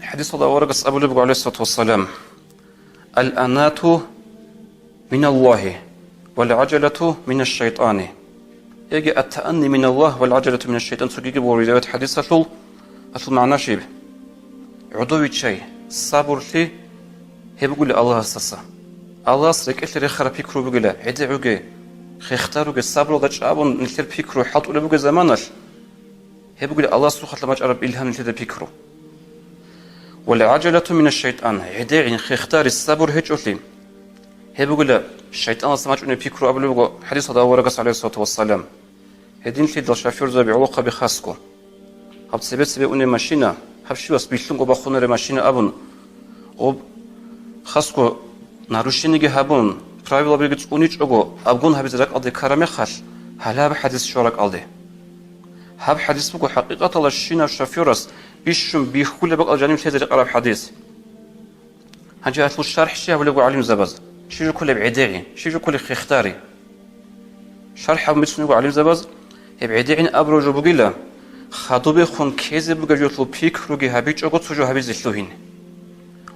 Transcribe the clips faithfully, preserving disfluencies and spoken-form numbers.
ХӀадисалда аварагас абулеб буго, гӀалайгьиссалату вассалам: «Ал-анату миналлагьи, вал-гӀажалату минаш-шайтӀани». Яги «Ат-таанни миналлагь, вал-гӀажалату минаш-шайтӀан», цогиги буго риваят хӀадисалъул, гьелъул магӀна щиб? ГӀодовиччай, сабурлъи, гьеб бугила Аллагьасдаса. Аллагьас рекӀелъе рехараб пикру бугила, гӀедегӀуге, хехтаруге, сабралда чӀабун нилъер пикру хӀалтӀулеб бугеб заманалъ, гьеб бугила Аллагьасухъалъа бачӀараб илгьам нилъеда пикру. «Вал-гӀажалату минаш-шайтӀан», гӀедегӀин, хехтари, сабур гьечӀолъи, гьеб бугила шайтӀаналъа бачӀунеб пикру абулеб буго хӀадисалда аварагас, гӀалайгьиссалату вассалам. Гьединлъидал шофёрзаби, гӀолохъаби хасго, гьаб цебе-цебе унеб машина, гьаб щивас билълъунго бахунареб машина абун, гъоб хасго нарушениги гьабун, правилабиги цӀуничӀого, абгун гьабизе ракӀалде ккараб мехалъ, гьале гьаб хӀадис щвараб ракӀалде. Гьаб хӀадис буго хӀакъикъаталда щинав шофёрас бищун бихьулеб бакӀал жаниб лъезе рекъараб хӀадис. Гьанже гьелъул шархӀ щиб гьабулеб буго гӀалимзабаз? Щиб жо кколеб гӀедегӀи? Щиб жо кколеб хехтари? ШархӀ гьабун бицунеб буго гӀалимзабаз, гьеб гӀедегӀин абураб жо бугила, хадубехун ккезе бугеб жолъул пикруги гьабичӀого цо жо гьабизе лъугьине.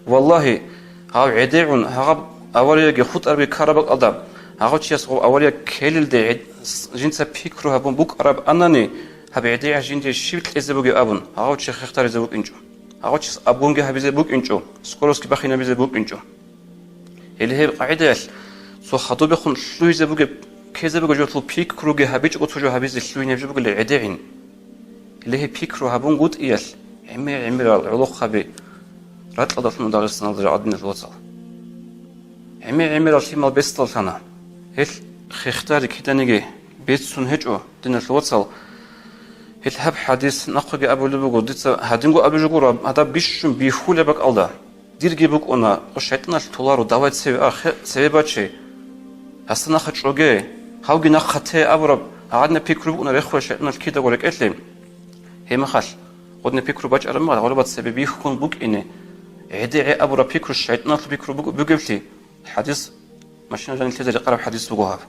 Валлагьи, гьав гӀедегӀун гьагъаб аварияги хутӀарабги ккараб бакӀалда, гьагъав чияс гъоб авария ккелелде гӀед-, жинца пикру гьабун букӀараб анани, гьаб гӀедегӀи жинде щиб кьезе бугеб абун, гьагъав чи хехтаризе вукӀинчӀо. Гьагъав чияс абгунги гьабизе букӀинчӀо, скоростги бахинабизе букӀинчӀо. Гьеле гьеб къагӀидаялъ цо хадубехун лъугьизе бугеб, ккезе бугеб жолъул пикруги гьабичӀого цо жо гьабизе лъугьинеб жо бугила гӀедегӀин. Гьеле гьеб пикру гьабунгутӀиялъ гӀемер-гӀемерал гӀолохъаби ракьалда лъуна Дагъистаналда жагьадинал вацал. ГӀемер-гӀемерал лъимал бесдаллъана. Гьелъ хехтари киданиги беццун гьечӀо, диналъул вацал. Гьелъ гьаб хӀадис нахъеги абулеб буго, дица гьадинго абизе гуро, гьадаб бищун бихьулеб бакӀалда. Дирги букӀуна, хъо шайтӀаналъ толаро, давай цеве а, хе-, цеве баче. Гьасда нахъа чӀоге, гьавги нахъа те абураб гьагъадинаб пикру букӀуна рехула шайтӀаналъ кидаго рекӀелъе. Гьеб мехалъ, гъодинаб пикру бачӀараб мехалъ, гъолоба цебе бихьун букӀине, гӀедегӀи абураб пикру шайтӀаналъул пикру буг-, бугевлъи, хӀадис машина жаниб лъезе рекъараб хӀадис буго гьаб.